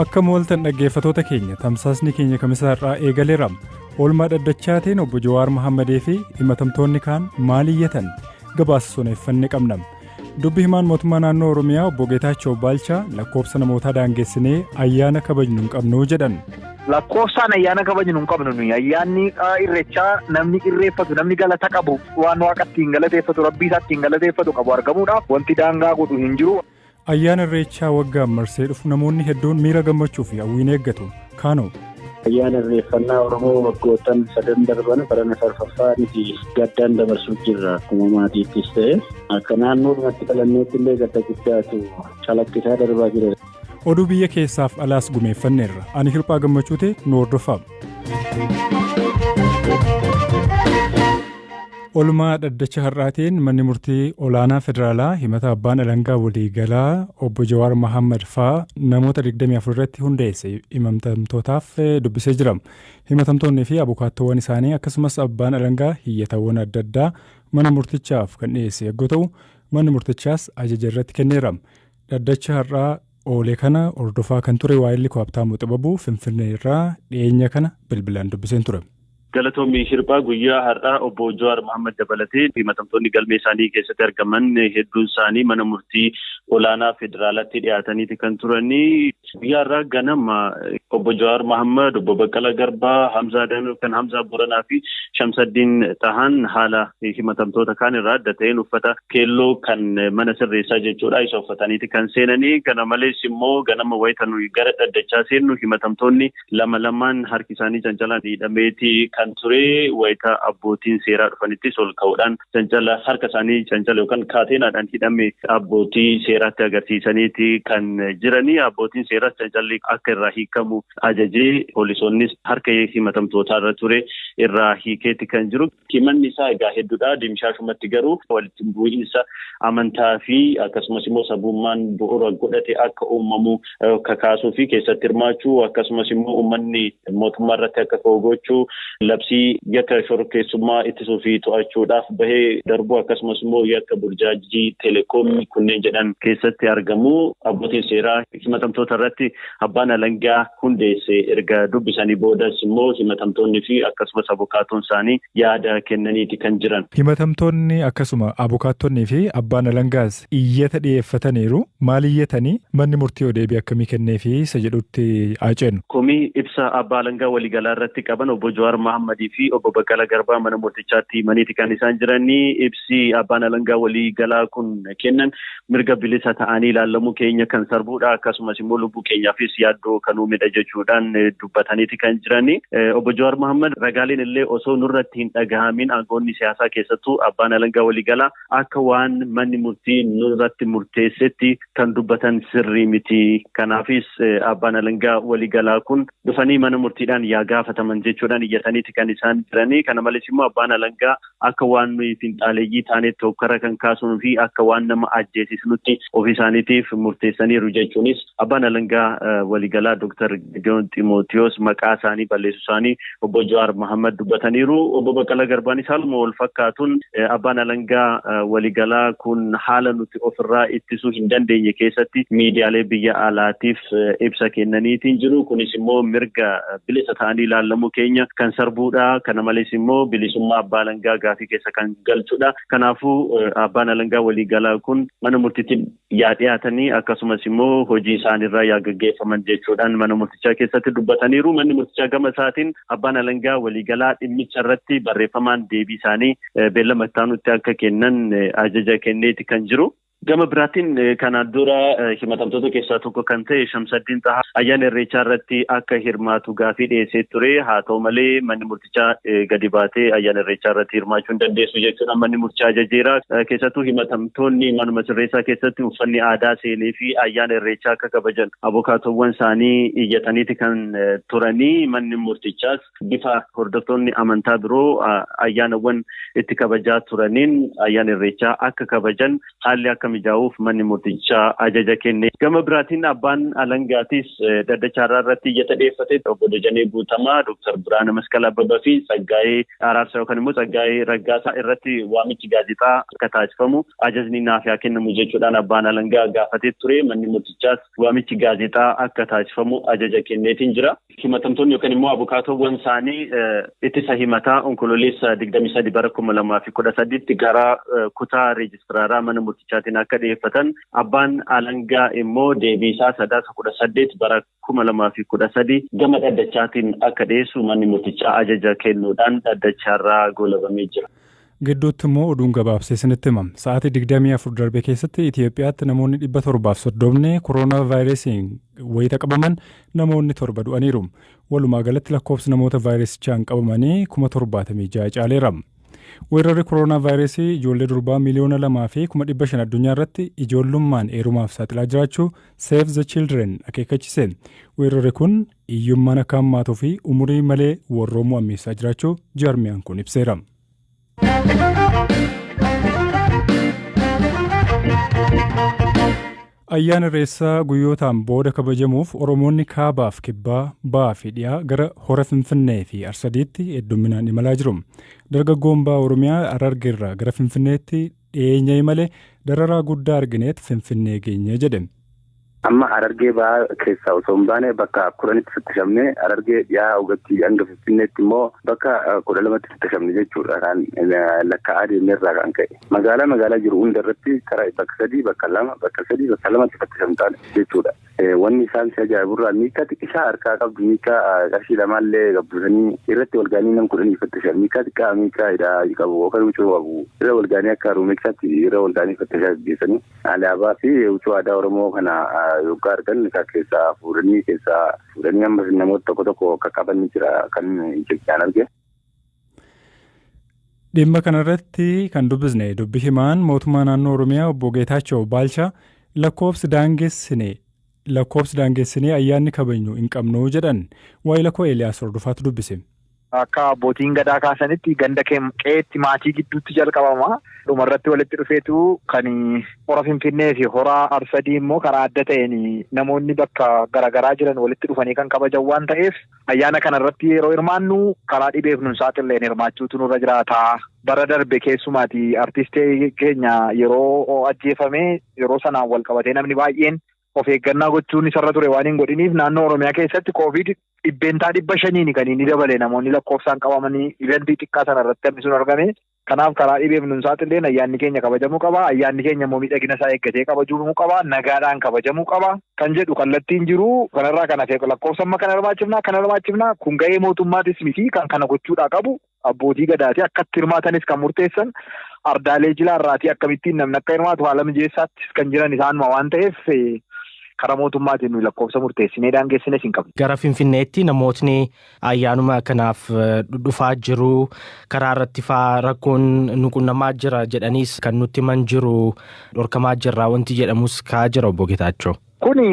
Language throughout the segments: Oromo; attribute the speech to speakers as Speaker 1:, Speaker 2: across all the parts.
Speaker 1: Akka mooltan dhaggeeffatoota keenya, tamsaasni keenya kamisaa irraa eegaleera. Oolmaa dhaddachaatiin obbo Jawaar Mahammadee fi himatamtoonni kaan maal iyyatan? Gabaasa soneeffanne qabna. Dubbi himaan mootummaa naannoo Oromiyaa obbo Geetaachoo Baalchaa lakkoofsa namootaa daangessinee ayyaana kabajnu hin qabnu jedhan.
Speaker 2: Lakkoofsaan ayyaana kabajnu hin qabnu nuyi. Ayyaanni irreechaa namni irreeffatu, namni galata qabu, waan waaqa ittiin galateeffatu, rabbii isaa ittiin galateeffatu qabu argamuudhaaf wanti daangaa godhu hin jiru.
Speaker 1: Ayyaana irreechaa waggaan marsee dhufu namoonni hedduun miira gammachuu fi hawwiin eeggatu. Kaanoo.
Speaker 3: Ayyaana irreeffannaa Oromoo waggoottan sadan darban barana arfaffaa nuti gaddaan dabarsuuf jirra. Akkuma maatiittis ta'e akka naannoo kanatti dhalanneetti illee gadda guddaatu calaqqisaa darbaa jira.
Speaker 1: Oduu biyya keessaaf alaas gumeeffanneerra. Ani Hirphaa Gammachuuti, nu hordofaa. Oolmaa dhaddacha har'aatiin manni murtii olaanaa federaalaa himata abbaan alangaa waliigalaa obbo Jawaar Mahammad fa'aa namoota 24 irratti hundeesse himatamtootaaf dubbisee jira. Himatamtoonnii fi abukaattoowwan isaanii akkasumas abbaan alangaa hiyyatawwan adda addaa mana murtichaaf kan dhiyeesse yogguu ta'u, manni murtichaas ajaja irratti kenneera. Dhaddacha har'aa oole kana hordofaa kan ture waayilli koo Habtaamuu Xibabuu Finfinnee irraa dhiyeenya kana bilbilaan dubbiseen ture.
Speaker 4: Galatoomii Hirphaa, guyyaa har'aa obbo Jawaar Mohaammed dabalatee himatamtoonni galmee isaanii keessatti argaman hedduun isaanii mana murtii olaanaa federaalaatti dhiyaataniiti kan turanii. Guyyaa har'aa ganama obbo Jawaar Mohaammed, obbo Baqqalaa Garbaa, Hamzaa Daamee kan Hamzaa Boranaa fi Shamsaddiin Tahan haala himatamtoota kaan irraa adda ta'een uffata keelloo kan mana sirreessaa jechuudha isa uffataniiti kan seenanii. Kana malees immoo ganama wayita nuyi gara dhaddachaa seennu himatamtoonni lama lamaan harki isaanii cancalaan hidhameeti kan ture. Wayita abbootiin seeraa dhufanittis ol ka'uudhaan cancala harka isaanii cancala yookaan kaateenaadhaan hidhame abbootii seeraatti agarsiisaniiti kan jiranii. Abbootiin seeraas cancalli akka irraa hiikamu ajajee, poolisoonnis harka himatamtootaa irra ture irraa hiikeeti kan jiru. Himanni isaa egaa hedduudha. Dimshaashumatti garuu walitti bu'iinsa amantaa fi akkasumas immoo sabummaan bu'uura godhate akka uumamu kakaasuu fi keessatti hirmaachuu, akkasumas immoo uummanni mootummaa irratti akka ka'u gochuu, labsii yakka shororkeessummaa ittisuu fi to'achuudhaaf bahee darbuu, akkasumas immoo yakka burjaajii teleekoomii kunneen jedhan keessatti argamu. Abbootiin seeraa himatamtoota irratti abbaan alangaa hundeesse erga dubbisanii boodas immoo himatamtoonni fi akkasumas abukaatoon isaanii yaada kennaniiti kan jiran.
Speaker 1: Himatamtoonni akkasuma abukaattonnii fi abbaan alangaas iyyata dhiyeeffataniiru. Maal iyyatanii? Manni murtii deebii akkamii kenneefi isa jedhutti haa ceenu.
Speaker 4: Komii ibsa abbaa alangaa waliigalaa irratti qaban obbo Jawaar Mahammadii fi obbo Baqqalaa Garbaa mana murtichaatti himaniiti kan isaan jiranii. Ibsi abbaan alangaa waliigalaa kun kennan mirga bilisa ta'anii ilaalamuu keenya kan sarbuudha, akkasumas immoo lubbuu keenyaafis yaaddoo kan uumedha jechuudhaan dubbataniiti kan jiranii. Obbo Jawaar Mahammad ragaaleen illee osoo nurratti hin dhagahamin aangoonni siyaasaa, keessattuu abbaan alangaa waliigalaa, akka waan manni murtii nurratti murteessetti kan dubbatan sirrii miti. Kanaafis abbaan alangaa waliigalaa kun dhufanii mana murtiidhaan yaa gaafataman jechuudhaan iyyataniiti kan isaan jiranii. Kana malees immoo abbaan alangaa akka waan nuyi finxaaleeyyii taanetti hokkara kan kaasuu fi akka waan nama ajjeesisnutti ofii isaaniitiif murteessaniiru jechuunis abbaan alangaa waliigalaa Dr. Gideon Ximootiyoos maqaa isaanii balleessuu isaanii obbo Jawaar Mahammad dubbataniiru. Obbo Baqqalaa Garbaanis haaluma wal fakkaatuun abbaan alangaa waliigalaa kun haala nuti ofirraa ittisuu hin dandeenye keessatti miidiyaalee biyya alaatiif ibsa kennaniitiin jiru. Kunis immoo mirga bilisa ta'anii ilaalamuu keenya kan sarbuudha. Kana malees immoo bilisummaa abbaa alangaa gaafii keessa kan galchudha. Kanaafuu abbaan alangaa waliigalaa kun mana murtiitti yaa dhiyaatanii, akkasumas immoo hojii isaaniirraa yaa gaggeeffaman jechuudhaan mana murtichaa keessatti dubbataniiru. Manni murtichaa gama isaatiin abbaan alangaa waliigalaa dhimmicha irratti barreeffamaan deebii isaanii beellama itti akka kennan ajaja kenneeti kan jiru. Gama biraatiin kanaan dura himatamtoota keessaa tokko kan ta'e Shamsaddiin Xahaa ayyaana irreechaa irratti akka hirmaatu gaafii dhiyeessee ture. Haa ta'u malee manni murtichaa gadi baatee ayyaana irreechaa irratti hirmaachuu hin dandeessu jechuudhaan manni murtichaa ajajeera. Keessattuu himatamtoonni manuma sirreessaa keessatti uffanni aadaa seenee fi ayyaana irreechaa akka kabajan abukaatowwan isaanii iyyataniiti kan turanii. Manni murtichaas bifa hordoftoonni amantaa biroo ayyaanawwan itti kabajaa turaniin ayyaana irreechaa akka kabajan haalli akka akka mijaa'uuf manni murtichaa ajaja kenne. Gama biraatiin abbaan alangaatis dhaddacha har'aa irratti iyyata dhiyeeffate obbo Dajanee Guutamaa, Dooktar Biraana Masqal Abbabaa fi Tsaggaayee Araarsaa yookaan immoo Tsaggaayee Raggaasaa irratti waamichi gaazexaa akka taasifamu ajajni naaf haa kennamu jechuudhaan abbaan alangaa gaafatee ture. Manni murtichaas waamichi gaazexaa akka taasifamu ajaja kenneetiin jira. Himatamtoonni yookaan immoo abukaatowwan isaanii ittisa himataa Onkololeessa 23 bara 2013tti gara kutaa reejistiraaraa mana murtichaatiin akka dhiyeeffatan, abbaan alangaa immoo deebii isaa Sadaasa 18 bara 2013 gama dhaddachaatiin akka dhiyeessu manni murtichaa ajaja kennuudhaan dhaddacharraa goolabamee jira.
Speaker 1: Gidduutti immoo oduun gabaabsee isinitti himama. Sa'aatii 24 darbe keessatti Itoophiyaatti namoonni 730 kooroonaa vaayirasiin wayita qabaman namoonni 7 du'aniiru. Walumaa galatti lakkoofsi namoota vaayirasichaan qabamanii 76,000 caaleera. Weerarri kooroonaa vaayirasii ijoollee durbaa 2,500,000 addunyaa irratti ijoollummaan heerumaaf saaxilaa jiraachuu Save the Children akeekkachise. Weerarri kun hiyyummaan akka hammaatuu fi umurii malee warroomuu ammeessaa jiraachuu jaarmiyaan kun ibseera. Ayyaana Irreessaa guyyootaan booda kabajamuuf Oromoonni kaabaaf kibbaa, ba'aa fi dhiyaa gara hora Finfinnee fi Arsadiitti heddumminaan imalaa jiru. Dargaggoon ba'a Oromiyaa Harargeerraa gara Finfinneetti dhiyeenya imale dararaa guddaa argineet Finfinnee geenye jedhe.
Speaker 5: Amma Harargee Bahaa keessaa osoo hin baane bakka 10tti fattashamne, Harargee Dhiyaa Ugatti hanga Finfinneetti immoo bakka 12tti fattashamne jechuudha, kan lakkaa'aa deemnerraa kan ka'e. Magaalaa magaalaa jiru hunda irratti karaa bakka sadii, bakka lama, bakka sadii, bakka lamatti fattashamtaan jechuudha. Wanni isaan si ajaa'iburraa miikaa xiqqishaa harkaa qabdu, miikaa qarshii lamaallee gabbisanii irratti wal ga'anii nam 10 fattashan. Miikaa xiqqaa, miikaa hidhaa qabu yookaan huccuu qabu irra wal ga'anii akka ruumiksaatti irra wal ga'anii fattashaa gaggeessanii, alaabaa fi huccuu aadaa Oromoo kana yoggaa argan keessaa fuudhanii ammas namoota tokko tokko qaqqaban ni jira kan Itoophiyaan arge.
Speaker 1: Dhimma kanarratti kan dubbisne dubbi himaan mootummaa naannoo Oromiyaa obbo Geetaachoo Baalchaa lakkoofsi daangessinee ayyaanni kabajnu hin qabnu jedhan. Waa'ee lakkoo Eeliyaas Hordofaatu dubbise.
Speaker 2: Akka abbootiin gadaa kaasanitti ganda qe'eetti maatii gidduutti jalqabama. Dhumarratti walitti dhufeetu kan hora Finfinnee fi hora Arsadii immoo karaa adda ta'een namoonni bakka garaagaraa jiran walitti dhufanii kan kabajan waan ta'eef, ayyaana kana irratti yeroo hirmaannu karaa dhibeef nun saaxilleen hirmaachuutu nurra jiraata. Bara darbe keessumaati artistii keenya yeroo ajjeefame, yeroo sanaan wal qabatee namni baay'een of eeggannaa gochuun isarra ture waan hin godhiniif, naannoo Oromiyaa keessatti Covid 500% kan inni dabale, namoonni lakkoofsaan qabamanii eventii xiqqaa sana irratti hammi sun argame. Kanaaf karaa dhibeef nun saaxilleen ayyaanni keenya kabajamuu qaba. Ayyaanni keenya immoo miidhagina isaa eeggatee kabajamuu qaba. Nagaadhaan kabajamuu qaba. Kan jedhu kallattiin jiru kanarraa kan hafe lakkoofsa amma kana hirmaachifnaa, kana hirmaachifnaa, kun gahee mootummaatis miti. Kan kana gochuudhaa qabu abbootii gadaati. Akkatti hirmaatanis kan murteessan ardaalee jilaarraatii akkamittiin namni akka hirmaatu haala mijeessaattis kan jiran isaanuma waan ta'eef, karaa mootummaatiin nuyi lakkoofsa murteessinee daangessines hin qabnu.
Speaker 6: Gara Finfinneetti namootni ayyaanuma kanaaf dhufaa jiru. Karaa irratti faa rakkoon nu qunnamaa jira jedhaniis kan nutti himan jiru. Dhorkamaa jirra wanti jedhamus ka'aa jira, obbo Geetaachoo.
Speaker 2: Kuni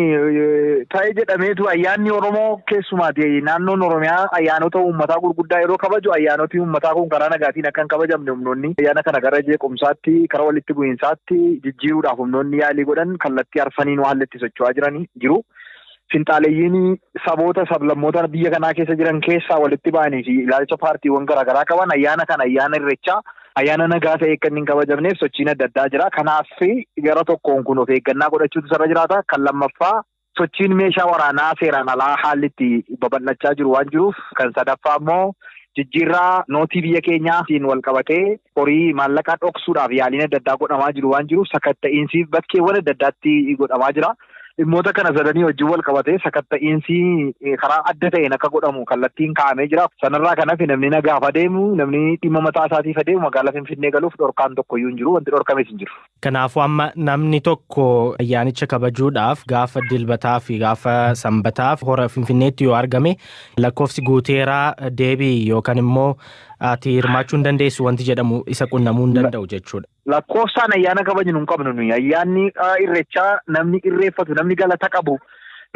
Speaker 2: ta'ee jedhameetu ayyaanni Oromoo, keessumaati naannoon Oromiyaa ayyaanota uummataa gurguddaa yeroo kabaju, ayyaanoti uummataa kun karaa nagaatiin akka hin kabajamne humnoonni ayyaana kana gara jeequmsaatti, karaa walitti bu'iinsaatti jijjiiruudhaaf humnoonni yaalii godhan kallattii arfaniin haalli itti socho'aa jiranii jiru. Finxaaleeyyiin saboota sablammoota biyya kanaa keessa jiran keessaa walitti ba'anii fi ilaalcha paartiiwwan garaagaraa qaban ayyaana kana, ayyaana Irreechaa, ayyaana nagaa ta'e akka inni hin kabajamneef sochiin adda addaa jira. Kanaaf gara tokkoon kun of eeggannaa godhachuutu isarra jiraata. Kan lammaffaa sochiin meeshaa waraanaa seeraan alaa haalli itti babal'achaa jiru waan jiruuf, kan sadaffaa immoo jijjiirraa nootii biyya keenyaatiin wal qabatee horii maallaqaa dhoksuudhaaf yaaliin adda addaa godhamaa jiru waan jiruuf, sakatta'iinsi bakkeewwan adda addaatti godhamaa jira. Dhimmoota kana sadanii wajjin wal qabatee sakatta'iinsi karaa adda ta'een akka godhamu kallattiin kaa'amee jira. Sanarraa kan hafe namni nagaaf adeemu, namni dhimma mataa isaatiif adeemu magaalaa Finfinnee galuuf dhorkaan tokkoyyuu hin jiru. Wanti dhorkames hin jiru.
Speaker 6: Kanaafuu amma namni tokko ayyaanicha kabajuudhaaf gaafa Dilbataa fi gaafa Sanbataaf hora Finfinneetti yoo argame, lakkoofsi guuteeraa deebii yookaan immoo ati hirmaachuu hin dandeessu wanti jedhamu isa qunnamuu hin danda'u jechuudha.
Speaker 2: Lakkoofsaan ayyaana kabajnu hin qabnu nuyi. Ayyaanni Irreechaa namni irreeffatu, namni galata qabu,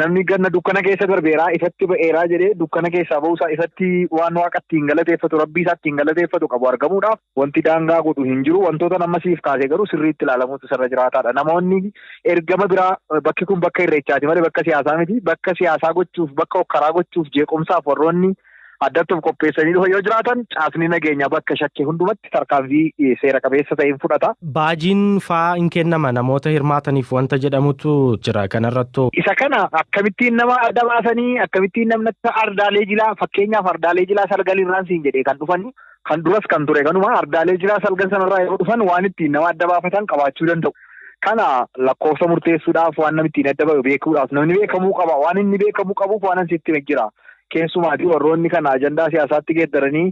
Speaker 2: Namni ganna dukkana keessa darbeeraa ifatti ba'eeraa jedhee dukkana keessaa ba'uusaa ifatti waan waaqa ittiin galateeffatu, rabbii isaa ittiin galateeffatu qabu argamuudhaaf wanti daangaa godhu hin jiru. Wantoota nama siif kaasee garuu sirriitti ilaalamuutu sirra jiraataadha. Namoonni ergama biraa, bakki kun bakka irreechaati malee bakka siyaasaa miti. Bakka siyaasaa gochuuf, bakka hokkaraa gochuuf, jeequmsaaf warroonni addatti of qopheessanii dhufa yoo jiraatan, caasni nageenyaa bakka shakkii hundumatti tarkaanfii seera qabeessa ta'een fudhata.
Speaker 6: Baajiin faa hin kennama namoota hirmaataniif wanta jedhamutu jira kanarrattu.
Speaker 2: Isa kana akkamittiin nama adda baasanii, akkamittiin namni akka ardaalee jilaa, fakkeenyaaf ardaalee jilaa salgalirraan siin jedhee kan dhufan, kan duras kan ture kanuma, ardaalee jilaa salgan sanarraa yeroo dhufan waan ittiin nama adda baafatan qabaachuu danda'u. Kana lakkoofsa murteessuudhaaf, waan namni ittiin adda bahu beekuudhaaf, namni beekamuu qaba. Waan inni beekamuu qabuuf waan asitti jira. Keessumaatii warroonni kana ajandaa siyaasaatti geeddaranii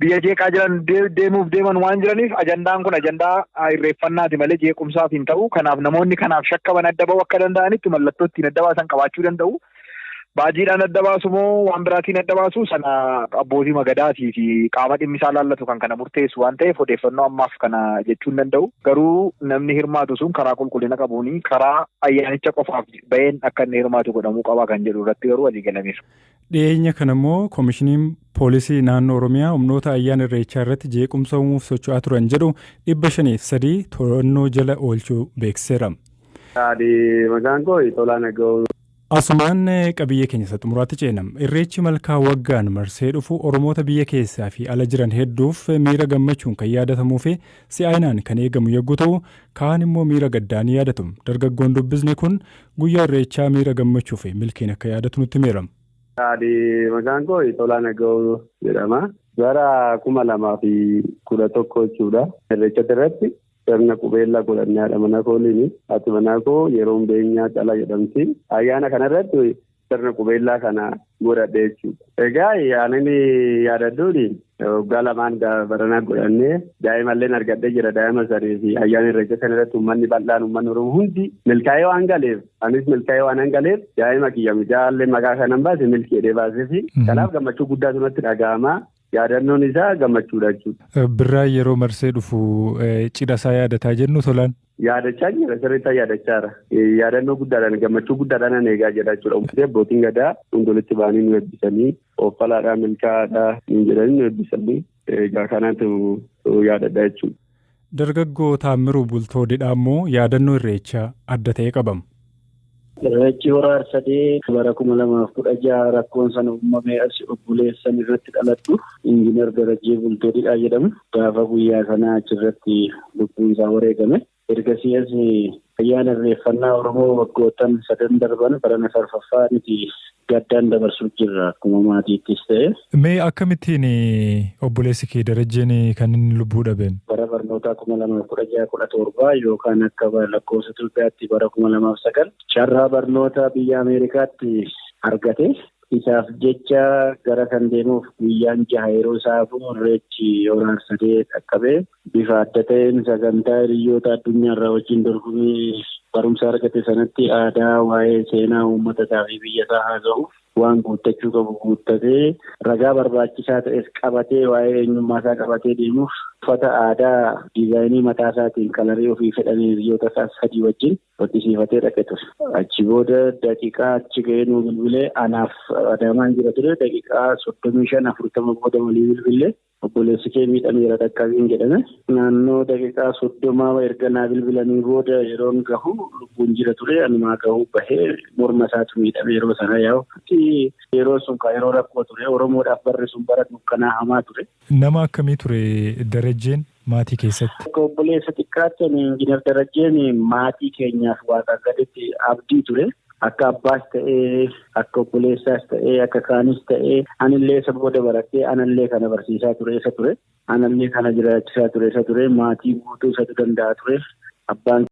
Speaker 2: biyya jeeqaa jiran deemuuf deeman waan jiraniif, ajandaan kun ajandaa irreeffannaati malee jeequmsaaf hin ta'u. Kanaaf namoonni kanaaf shakkaman adda bahuu akka danda'anitti mallattoo ittiin adda baasan qabaachuu danda'u. Baajiidhaan adda baasu moo waan biraatiin adda baasu, sana abbootii magadaatii fi qaama dhimmi isaa laallatu kan kana murteessu waan ta'eef, odeeffannoo ammaaf kana jechuu hin danda'u. Garuu namni hirmaatu sun karaa qulqullina qabuuni, karaa ayyaanicha qofaaf baheen akka inni hirmaatu godhamuu qaba kan jedhu irratti garuu walii galameera.
Speaker 1: Dhiyeenya kana immoo Koomishiniin Poolisii Naannoo Oromiyaa humnoota ayyaana Irreechaa irratti jeequmsa uumuuf socho'aa turan jedhu 503 to'annoo jala oolchuu beeksiseera.
Speaker 5: Maqaan koo Tolaa Naga'oo.
Speaker 1: Asumaan qabiyyee keenya isa xumuraatti ceena. Irreechi malkaa waggaan marsee dhufu Oromoota biyya keessaa fi ala jiran hedduuf miira gammachuun kan yaadatamuu fi si'aayinaan kan eegamu yogguu ta'u, kaan immoo miira gaddaan yaadatu. Dargaggoon dubbisne kun guyyaa Irreechaa miira gammachuu fi milkiin akka yaadatu nutti himeera.
Speaker 5: Maqaan koo Tolaa Naga'oo jedhama. Bara 2011 jechuudha. Irreecha irratti sirna qubeellaa godhannee haadha manaa kooliini. Haati manaa koo yeroo beenyaa Calaa jedhamti. Ayyaana kanarratti sirna qubeellaa kana godhadhe jechuudha. Egaa ani yaadadhuuni waggaa lamaan baranaa godhannee daa'imallee argadhee jira. Daa'ima sanii fi ayyaana Irreecha kanarratti uummanni bal'aan, uummanni Oromoo hundi milkaa'ee waan galeef, anis milkaa'ee waan galeef, daa'ima kiyya mucaallee maqaa kanan baase milkii jedhee baasee fi kanaaf gammachuu guddaatu natti dhaga'ama. Yaadannoon isaa gammachuudha jechuudha.
Speaker 1: Birraa yeroo marsee dhufu cidha isaa yaadataa jennu, Tolaan.
Speaker 5: Yaadachaa jira, sirriitti yaadachaa jira. Yaadannoo guddaadhaan, gammachuu guddaadhaan an eegaa jira jechuudha. Abbootiin gadaa hundi walitti ba'anii nu eebbisanii, "Offalaadhaa, milkaa'aadhaa" nu jedhanii nu eebbisanii, egaa kanatu yaadadha jechuudha.
Speaker 1: Dargaggoo Taammiruu Bultoo Didhaa immoo yaadannoo Irreechaa adda ta'e qabama.
Speaker 3: Irreechi Hora Arsadee bara 2016 rakkoon sana uumamee as obboleessan irratti dhaladhu Injiinar Darajjee Bultoo Didhaa jedhamu gaafa guyyaa sanaa achirratti lubbuun isaa wareegame. Ergasii as ayyaana irreeffannaa Oromoo waggoottan sadan darban barana arfaffaa nuti gaddaan dabarsuu jirra, akkuma maatiittis ta'e.
Speaker 1: Mee akkamittiin obboleessi kee Darajjeen kan inni lubbuu dhabeen?
Speaker 3: Bara barnootaa 2016-17 yookaan akka lakkoofsa Itoophiyaatti bara 2009 carraa barnoota biyya Ameerikaatti argate. Isaaf jecha gara kan deemuuf guyyaan 6 yeroo isaa Irreechi Hora Arsadee dhaqqabee bifa adda ta'een sagantaa hiriyoota addunyaarraa wajjin dorgomee barumsa argate sanatti aadaa, waa'ee seenaa uummata isaa fi biyya isaa haasa'uuf waan guuttachuu qabu guuttatee, ragaa barbaachisaa ta'es qabatee, waa'ee eenyummaa isaa qabatee deemuuf uffata aadaa diizaayinii mataa isaatiin kalarii ofii fedhanii hiriyoota isaa sadii wajjin hodhisiifatee dhaqe ture. Achi booda daqiiqaa achi ga'ee nuu bilbilee, anaaf Adaamaan jira ture, daqiiqaa 35 40 booda walii bilbilee, "Obboleessi kee miidhameera, dhaqqabiin" jedhame. Naannoo daqiiqaa 30 erga naa bilbilanii booda yeroon gahu lubbuun jira ture. Anumaa gahuu bahee morma isaatu miidhame yeroo sana yaa'u. Yeroo sun yeroo rakkoo ture Oromoodhaaf, barri sun bara dukkanaa hamaa ture.
Speaker 1: Nama akkamii ture Darajjeen maatii keessatti?
Speaker 3: Akka obboleessa xiqqaatti Injiinar Darajjeen maatii keenyaaf waaqa gaditti abdii ture. Akka abbaas ta'ee, akka obboleessaas ta'ee, akka kaanis ta'ee, anillee isa booda baradhee anallee kana barsiisaa ture isa ture. Anallee kana jiraachisaa ture isa ture. Maatii guutuu isatu danda'a ture. Abbaan